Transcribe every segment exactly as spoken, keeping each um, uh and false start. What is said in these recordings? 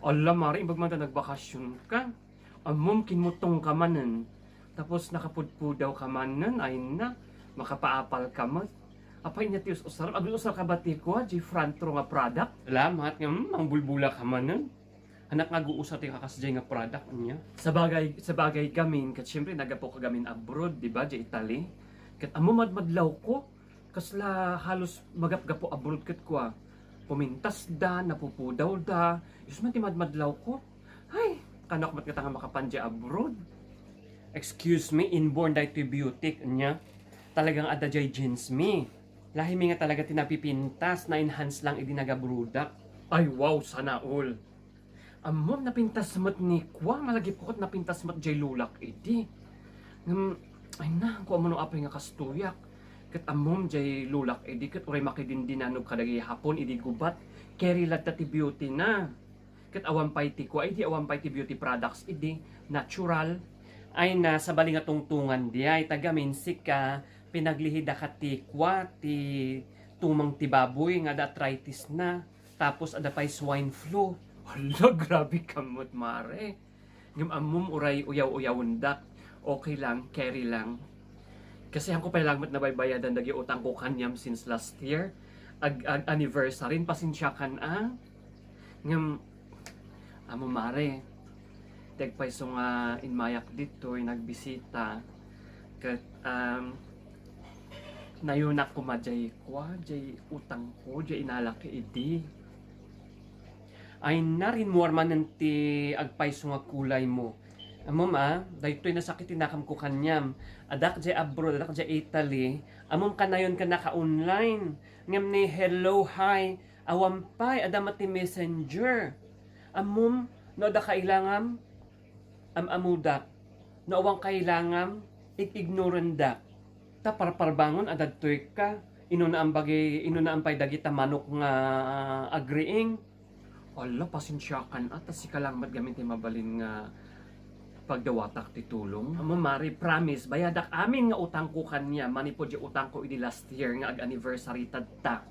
Ala, Mare, imbag man ta nagbakasyon ka. Ammom, kinmutong ka manen. Tapos nakapudpudaw ka manen, ay na, makapaapal ka met. Apay nia ti us-usar? Ag-usar ka ba ti kua, di front row nga product? Salamat nga, hmm, mangbulbula ka manen. Anak nga ag-usar ti kakasdiay nga product niya. Sabagay, sabagay gamin, ket siyempre naggapu ka gamin abroad, di ba, di Italy? Ket ammo madmadlaw ko, kasla halos magapgapu abroad ket kua. Pumintas da, napupudaw da, Diyos man ti madmadlaw ko. Ay, kanak met kata nga makapan di abroad. Excuse me, inborn daytoy beauty, ania? Talagang adda jay genes mi. Lahi mi nga talaga ti napipintas, na-enhance lang idi nagabrodak. Ay, wow, sana all. Ammom, napintas met ni kua, malagip ko ket napintas met jay lulak idi. Ngem, ay na, kua mano apay nga kastoyak. Ket ammom, jay lulak idi, ket uray makidindinanog kadagiti Hapon idi gubat, carry latta ti beauty na. Ket awan pay ti kua idi, awan pay ti beauty products idi, natural. Ay na, sabali nga tungtungan di ay, taga Mexica, pinaglihidaka ti kua, ti tumang ti baboy nga adda arthritis na. Tapos adda pay swine flu. Hala, grabe ka met, Mare. Ngem ammom uray uyaw-uyawendak. Okay lang, carry lang. Kasi haanko pay lang met nabaybayadan dagiti utangko kaniam since last year. Ag, ag anniversary, pasensiakan a. Ngem, ammom, Mare, ti agpayso nga immayak ditoy, nagbisita. Ket, um, nayunak koma jay kua, jay utangko, jay inalak idi. Ay na, rimmuar manen ti agpayso nga kulaymo. Ammom a, daytoy nasakit ti nakamko kaniam. Addak jay abroad, addak jay Italy. Ammom, kanayon ka naka-online. Ngem ni hello, hi, awan pay, adda met ti messenger. Ammom, no adda kailangam, am-amudak. No awan kailangam, ig-ignorandak. Ta parparbangon a dadtoy ka. Inunaan bagi, inunaan pay dagita manok nga agriing. Ala, pasensiakan a, ta sika lang met gamin ti mabalin nga pagdawatak ti tulong. Ammom, Mare, promise, bayadak amin nga utangko kaniam, manipud di utangko idi last year nga ag-anniversary tatta.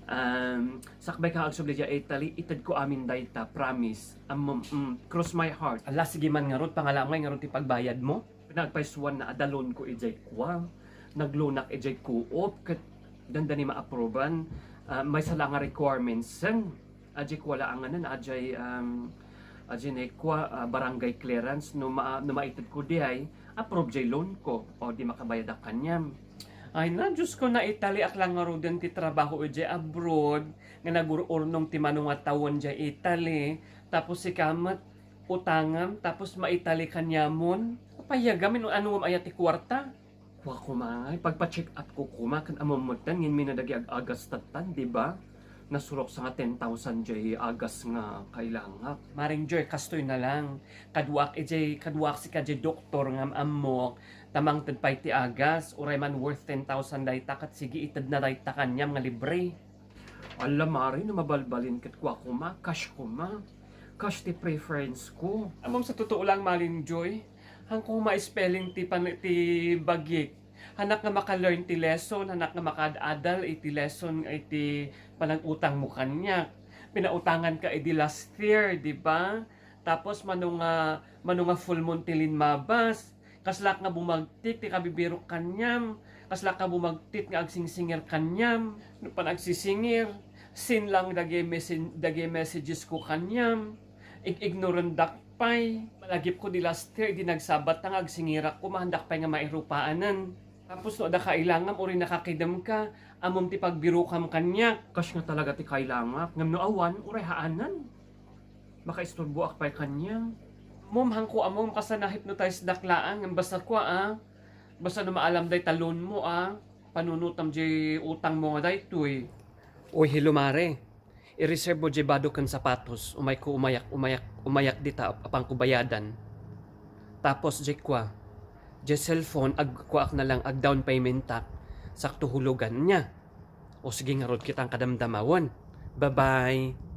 Um, sakbay ka agsubli jay Italy, itedko amin dayta, promise. Ammom, mm, cross my heart. Ala, sige man ngarud, pangalaam ngay ngarud ti pagbayadmo. Nagpaysuanna a da-loan ko idiay kua. Nag-loanak idiay Co-op, ket dandani ma-approvean. Ah, maysa la nga requirements, sen. Adiay kua la a nganan, adiay, um, adiay ne kua, ah, barangay clearance, no ma-, no maited ko diay, approve jay loan ko, o di makabayadak kaniam. Ay na, Diyos ko, naitaliak lang ngaruden ti trabaho idiay abroad, nga nagur-urnong ti mano nga tawen diay Italy, tapos sika met, utangam, tapos maitali kaniamon. Apay a gamin, no ania ti kuarta? Kua koma, ipagpa-check up ko koma, ken ammom metten, ngin mina dagiti ag-agas tattan, di ba? Nasurok sa nga ten thousand jay agas nga kailangak. Maring Joy, kastoy na lang. Kaduak ijay, kaduak sika jay doktor nga am-ammok, ta mangted pay ti agas, uray man worth ten thousand dayta, ket sige, ited na dayta kaniam nga libre. Ala, Mare, no mabalbalin ket kua koma, cash koma. Cash ti preference ko. Ammom, sa totoo lang, Maring Joy, haanko ma-spelling ti pan-, ti bagik. Haanak nga maka-learn ti lesson, haanak nga makaad-adal iti lesson, iti panag-utangmo kaniak. Pinautangan ka idi last year, di ba? Tapos mano nga, mano nga full moon ti limmabas. Kaslaak nga bumagtik ti kabibirok kaniam. Kaslaak nga bumagtik nga agsingsingir kaniam. No panagsisingir, seen lang dagiti messen-, dagiti messages ko kaniam. Ig-ignorandak pay. Malagip ko di last year, idi nagsabat ta nga agsingirak koma, haandak pay nga mairupaanen. Tapos no adda kailangam, uray nakakidem ka, ammom ti pagbirokam kaniak. Kas nga talaga ti kailangak, ngem no awan, uray haanen. Makaisturboak pay kaniak. Mom, haanko ammom, kas a na-hypnotize-dak laeng, ngem basta kua, a. Basta no maalam dayta loan mo, a. Panunotam jay utangmo nga daytoy. Oy, hello, Mare. I-reserve mo jay bado ken sapatos. Umayko umayak, umayak, umayak dita, apanko bayadan. Tapos jay kua, jay cellphone, agkuaak na lang, ag-down paymentak. Sakto hulugan nia. O sige ngarud, kita kadamdamawen. Bye-bye.